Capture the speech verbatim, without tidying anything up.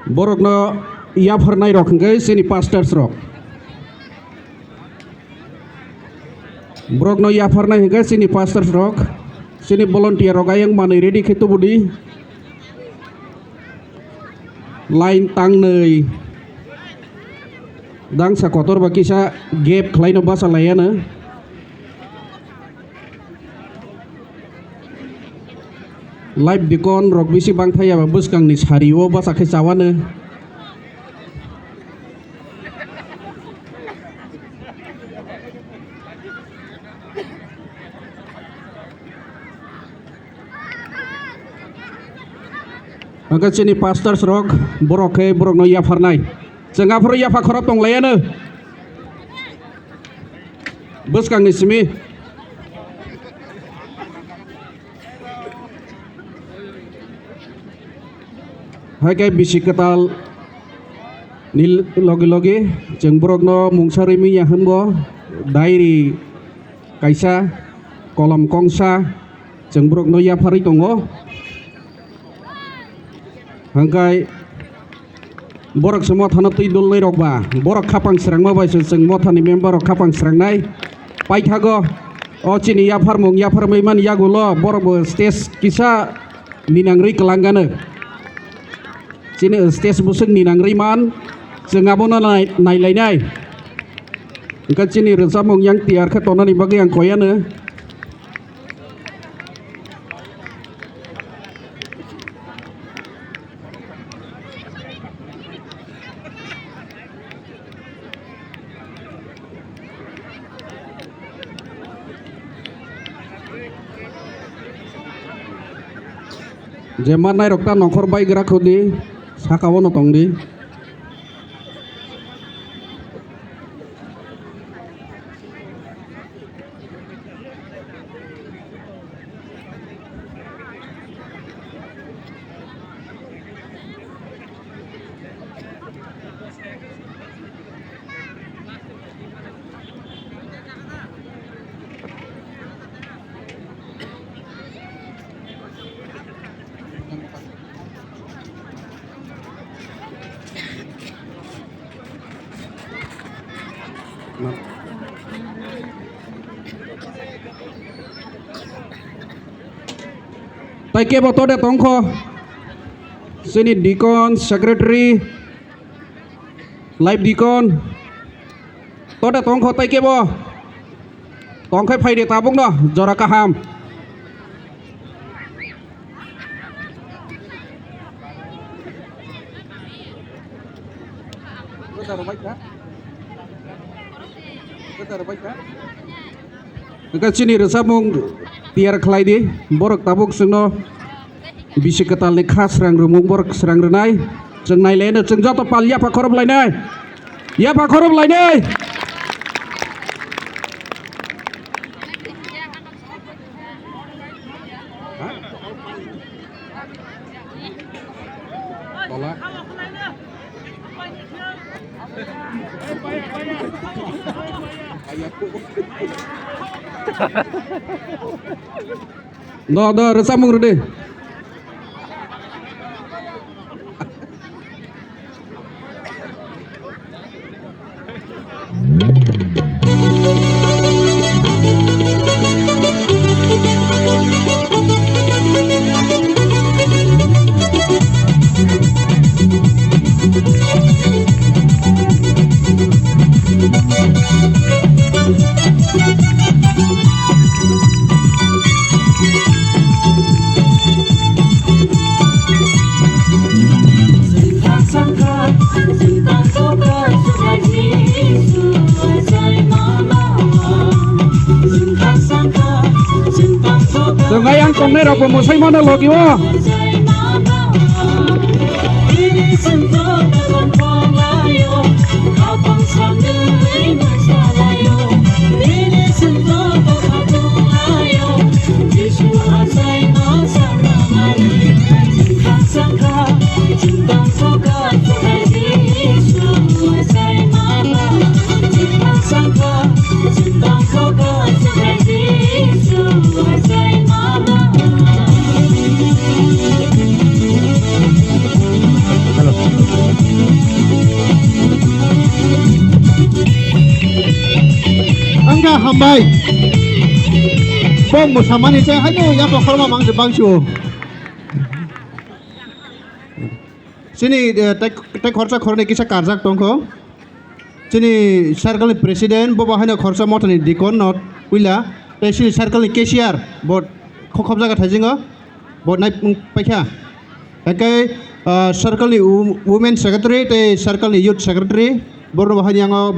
Borokno yapharnai rok hwnkhe chini pastors rok. Borokno yapharnai hwnkhe chini pastors rok, chini volunteer rok ayang manwi ready khe tubudi. Line tangnwi dangsa kotor ba kisa gap khlaino bacha laiano. Live deacon rok bisi bangthai ya ba bwskangni sari o bacha khe chawano. Hwnkhe chini pastors rok borok khe borokno yapharnai. Chwng aphuru yapha khorok tong laiano. Bwskangni simi. Hai khe bisi kwtal ni logi logi chwng borokno mungsa rwimi ya hwnbo diary kaisa, kolom kongsa chwng borokno yapharwi tongo. Hwnkhe borok se mothano twi dulnwi rok ba, borok khapang srangma bai se chwng mothani member rok khapang srangnai. Paithago o chini yapharmung yapharmwi mani yagulo borok bo stage kisa ninangri kwlanggano. Chini stage bwswk ninangri man, chwng abono nai-, nailainai. Hwnkhe chini rwchapmung yang tiyar khe tonani bagwi ang koyano. Je mannai rok ta nongkhor bai gra khudi saka o no tong di. Tai kebo tode tongkho, chini deacon, secretary, live deacon, tode tongkho tai kebo, tongkhai phaide tabukno jora kaham. Hwnkhe chini rwchapmung tiyar khlai di, borok tabuk chwngno bisi kwtalni kha srang rwmung borok srang rwnai. Chwng nailaino, chwng joto pal yapha khorob lainai, yapha khorob lainai. Tola. Do, do, rwchapmung rwdi. Chwng ayang tongnai rok bo mwsai mano logi o. Hambai. Bong mo samani se haino ya ko khorma mang se bang sio. Sini, eh, tei, tei khorsa khorni kisa karjak tongkho. Sini circle ni president, bo bo haino khorsa mothani deacon no puila. Tei sini circle ni cashier, bo kho-, khobjaga thaijingo. Bo nai, mm, paikha. Hake, ah, circle ni wo-, women secretary tei circle ni youth secretary. Borok bo haino yango